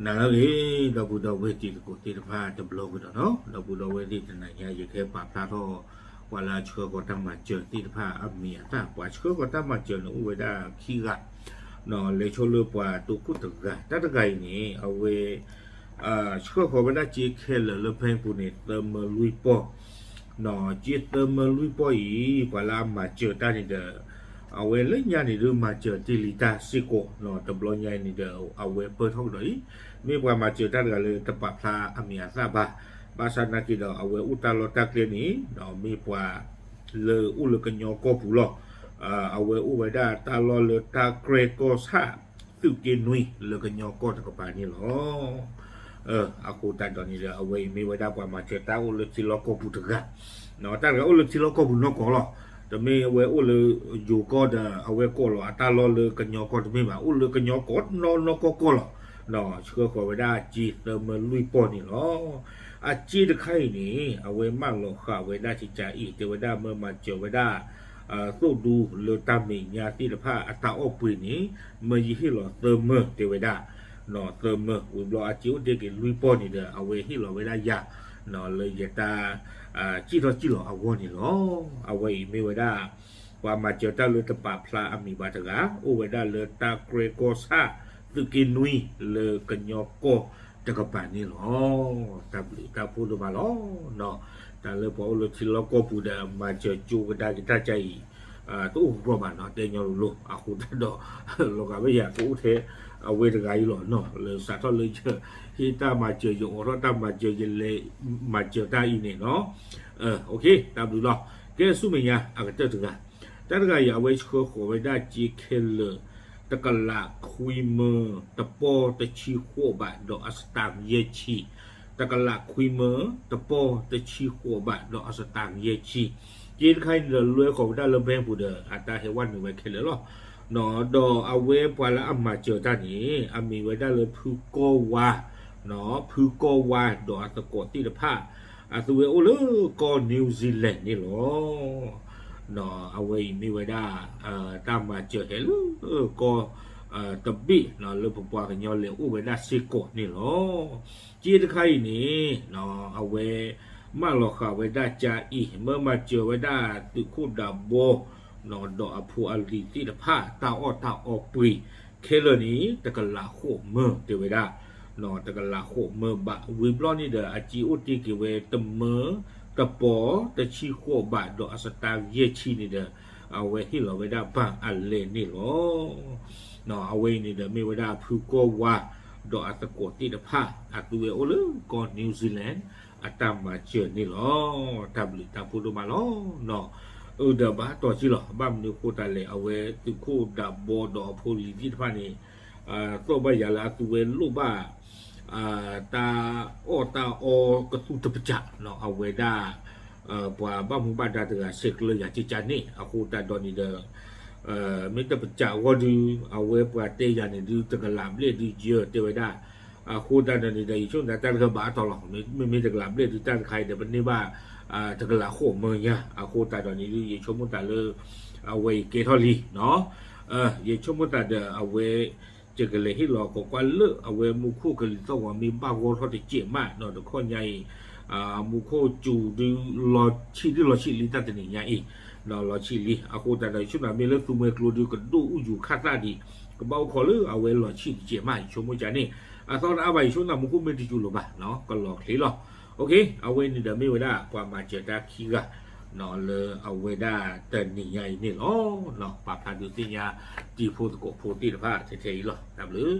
နၤလၢအဂ့ၤ ဒီပုၢ်ဒီဝဲၢ်တံၤသကိးသ့ၣ်တဖၣ်တဘျီကဒီးနီၤ, ဒီပုၢ်ဒီဝဲၢ်သ့ၣ်တနၤညါ ယကဟဲပာ်ဖျါထီၣ် ပှၤလၢအဆှၢဃီၤတၢ်မၤစၢၤသ့ၣ်တဖၣ်အမံၤအသၣ်, ပှၤဆှၢဃီၤတၢ်မၤစၢၤန့ၣ် အိၣ်ဝဲဒၣ်ခံဂၤ, လဲၤဆိလၢပှၤတိခိၣ်တဂၤ, တၢ်တဂၤအံၤန့ၣ် အဝဲ ဆှၢဃီၤဝဲဒၣ်စ့ခဲလၢာ်လၢ bank ပူၤန့ၣ် သၢမၢလွံၢ်ပီၢ်, စ့သၢမၢလွံၢ်ပီၢ်အံၤ ပှၤလၢအမၤစၢၤတၢ်န့ၣ်ဒီး အဝဲလၢညါန့ၣ်ဒုးမၤစၢၤတ့ၢ်လံတၢ်စ့ၢ်ကီး, တဘျီညါအံၤန့ၣ်ဒီး အဝဲပၢၢ်ထီၣ်ကဒီးအံၤ, မ့ၢ်ပှၤမၤစၢၤတၢ်တဂၤလၢတပာ်ဖျါအမံၤအသၣ်ဘၣ်, ဘၣ်ဆၣ်နာ်က့ဒီး အဝဲအိၣ်တၢ်လီၢ်တၢ်ကျဲန့ၣ် ဒီးမ့ၢ်ပှၤ လၢအိၣ်လၢကညီကီၢ်ပူၤလီၤ. အဝဲအိၣ်ဝဲဒၣ်တၢ်လီၢ်လၢတၢ်ကြဲၢ်ကီၢ်ဆၣ် သုးက့နွံ လၢကညီကီၢ်တကပၤန့ၣ်လီၤ. အဃိသတးဒီးန့ၣ်ဒီး အဝဲအံၤမ့ၢ်ဝဲဒၣ်ပှၤမၤစၢၤတၢ်အိၣ်လၢထံလီၢ်ကီၢ်ပူၤတဂၤ, တၢ်တဂၤအိၣ်လၢထံလီၢ်ကီၢ်ပူၤနီၢ်ကီၢ်လီၤ. တမ့ၢ်အဝဲအိၣ်လၢယိၤကီၢ်ဒီး အဝဲကိးလီၤအတၢ်လီၢ်လၢကညီကီၢ်တမ့ၢ်ဘၣ်, အိၣ်လၢကညီကီၢ်နီၢ်နီၢ်ကီၢ်ကီၢ်လီၤ. ဆှၢဃီၤဝဲဒၣ်အစ့သၢမၢလွံၢ်ပီၢ်န့ၣ်လီၤ. အစ့တခါအံၤန့ၣ် အဝဲမၢလီၤဃာ်ဝဲဒၣ်ကကးအံၤ တဲဝဲဒၣ်မၢမၤစၢၤဝဲဒၣ် သိၣ်ဒူလၢတၢ်မဲာ်ညါသ့ၣ်တဖၣ်အတၢ်အီၣ်ပှ့ၤန့ၣ် မၢယဟ့ၣ်လီၤသၢမၢတဲဝဲဒၣ်, သၢမၢ ဝံၤဘျီအစ့အိၣ်တ့ၢ်က့ၤလွံၢ်ပီၢ်န့ၣ်ဒီး အဝဲဟ့ၣ်လီၤဝဲဒၣ်ယၤ လၢယတၢ် စံၣ်ထီၣ်စံၣ်လီၤအဂီၢ်န့ၣ်လီၤ. အဝဲအံၤမ့ၢ်ဝဲဒၣ် ပှၤမၤစၢၤတၢ်လၢတပာ်ဖျါအမံၤဘၣ်တဂၤ အိၣ်ဝဲဒၣ်လၢတၢ်ကြဲၢ်ကီၢ်ဆၣ် သုးက့နွံ လၢကညီကီၢ်တကပၤန့ၣ်လီၤ. တၢ်ဘျုးတၢ်ဖှိၣ်ဒိၣ်မးလီၤ. တၢ်လၢပှၤအိၣ်လၢထံလီၢ်ကီၢ်ပူၤဒီး မၤစၢၤကၠိကဒါက့ၤတၢ်ကါအံၤ တအိၣ်ကီဘၣ်နီၤ, တဲညီလိၤလိၤ အဃိသတးဒီး လီၤဂာ်ဝဲယၤကအိၣ်ထဲအဝဲတဂၤအံၤလီၤနီၤ, လၢစးထီၣ်လၢယဟ့ၣ်တၢ်မၤစၢၤ ယအိးထီၣ်တၢ်မၤစၢၤ ယလဲၤမၤစၢၤတၢ်အံၤန့ၣ်နီၤ. တၢ်ဘျုးလီၤ. ကဲဆူမဲာ်ညါအကတၢၢ်တဂၤ, တၢ်တဂၤအံၤ အဝဲဆှၢဃီၤဝဲဒၣ်စ့ခဲလၢာ် တကလးခွံမၢ တပီၢ်တဆံဃိးဘးဒီးအစတၣ်ယဲၢ်ဆံ, တကလးခွံမၢ တပီၢ်တဆံဃိးဘးဒီးအစတၣ်ယဲၢ်ဆံ, စ့တခါအံၤန့ၣ်ဒီးလွဲဃီၤဝဲဒၣ်လၢ bank ပူၤဒီး အတၢ်ဟဲဝဲနုာ်ဝဲခဲလၢာ်လီၤ. ဒီးအဝဲပှၤလၢအမၤစၢၤတၢ်န့ၣ် အမံၤဝဲဒၣ်လၢဖုကီၢ်ဝါ, ဖုကီၢ်ဝါဒီးအသကိးသ့ၣ်တဖၣ် အသုဝဲအိၣ်လၢကီၢ် New Zealand န့ၣ်လီၤ. အဝဲအံၤမ့ၢ်ဝဲဒၣ် တၢ်မၤစၢၤဟဲလၢကီၢ် တဘ့ၣ် လၢပပှၤကညီလဲၤအိၣ်ဝဲဒၣ်စ့ၢ်ကီးန့ၣ်လီၤ. စ့တခါအံၤန့ၣ် အဝဲမၢလီၤဃာ်ဝဲဒၣ်ကါအံၤ မၢမၤစၢၤဝဲဒၣ်သုးခိၣ်ဒးဘီ ဒီးအဖိအလံၤသ့ၣ်တဖၣ် တၢ်အီၣ်တၢ်အီပှ့ၤ ခဲလၢာ်န့ၣ် တကလးဃိးမၢတဲဝဲဒၣ်, တကလးဃိးမၢဘး ဝံၤဘျီန့ၣ်ဒီး အစ့အိၣ်တ့ၢ်က့ၤဝဲတမၢ တပီၢ်တဆံဃိးဘးဒီးအစတၣ်ယဲၢ်ဆံန့ၣ်ဒီး အဝဲဟ့ၣ်လီၤဝဲဒၣ်ဘၣ်အလဲၣ်န့ၣ်လီၤ. အဝဲအံၤန့ၣ်ဒီးမ့ၢ်ဝဲဒၣ်ဖုကီၢ်ဝါ ဒီးအသကိးသ့ၣ်တဖၣ် အသုဝဲအိၣ်လၢကီၢ် New Zealand အတၢ်မၤစၢၤန့ၣ်လီၤ. တၢ်ဘျုးတၢ်ဖှိၣ်ဒိၣ်မးလီၤ. အၢ ဒီးဘၣ်တီၤက့လီၤ. ဘၣ်မနုၤအဃိသတးလဲၣ် အဝဲသုးခိၣ်ဒးဘီဒီးအဖိလံၤသ့ၣ်တဖၣ်န့ၣ် သီၣ်ဘၣ်ယၤလၢအသုဝဲလိၣ်ဘၣ် တၢ်အီၣ်တၢ်အီကသူတပစး အဝဲဒၣ် ပှၤဘၣ်မူဘၣ်ဒါတဂၤဆဲးကျၢယၤကကါန့ၣ် အဃိသတးဒီးန့ၣ်ဒီး မ့ၢ်တပစးအဂီၢ်ဒုး အဝဲပှၤတဲယၤန့ၣ်ဒုး တကလးဘျဲၣ်ဒုးယၢတဲဝဲဒၣ်, အဃိသတးဒီးန့ၣ်ဒီး ယဆိကမိၣ်တၢ်တခါဘၣ်အါတီၤလီၤ. မ့မ့ၢ်တကလးဘျဲၣ်ဒုးတၢ်တခါအံၤဒီး ပန့ၢ်ဘၣ် တကလးဃိးမၢညါ အဃိသတးဒီးန့ၣ်ဒုး ယဆိကမိၣ်တၢ်လၢ အဝဲအံၤကဲထီၣ်လံ ယဆိကမိၣ်တၢ်ဒီးအဝဲ ယကလဲၤဟ့ၣ်လီၤကွၢ်ကွၢ်လၢအဝဲမူခိၣ်ကလံၤသီၣ်ဂီၤမ့ၢ်ဘၣ်ဂီၢ်ထီၣ်တစဲးမး ဒီးတခီညါအံၤ မူခိၣ်စူၤဒုးလီၤဆံးဒုးလီၤဆံးလံတၢ်တနံၤညါအံၤ လီၤဆံးလံ အဃိသတးဒီး ယဆိကမိၣ်မ့ၢ်လၢသူမှဲကျိဒုးကဒိၣ်အူယူၤခးသၣ်ဒံး ကဘၣ်အိၣ်ခိးလၢအဝဲလီၤဆံးတစဲးမး ယဆိကမိၣ်ကါန့ၣ် အသီတအါဘၣ် ယဆိကမိၣ်မူခိၣ်မ့ၢ်တစူၤလၢၤဘၣ် ကလီၤချ့လီၤ. အဝဲန့ၣ်ဒီးမ့ၢ်ဝဲဒၣ်ပှၤမၤစၢၤတၢ်ခံဂၤ လၢအဝဲဒၣ်တနံၤညါအံၤန့ၣ်လီၤ. ပာ်ဖျါဒုးသ့ၣ်ညါတံၤဖိသကိးဖိသ့ၣ်တဖၣ်ထဲထဲအံၤလီၤ. တၢ်ဘျုး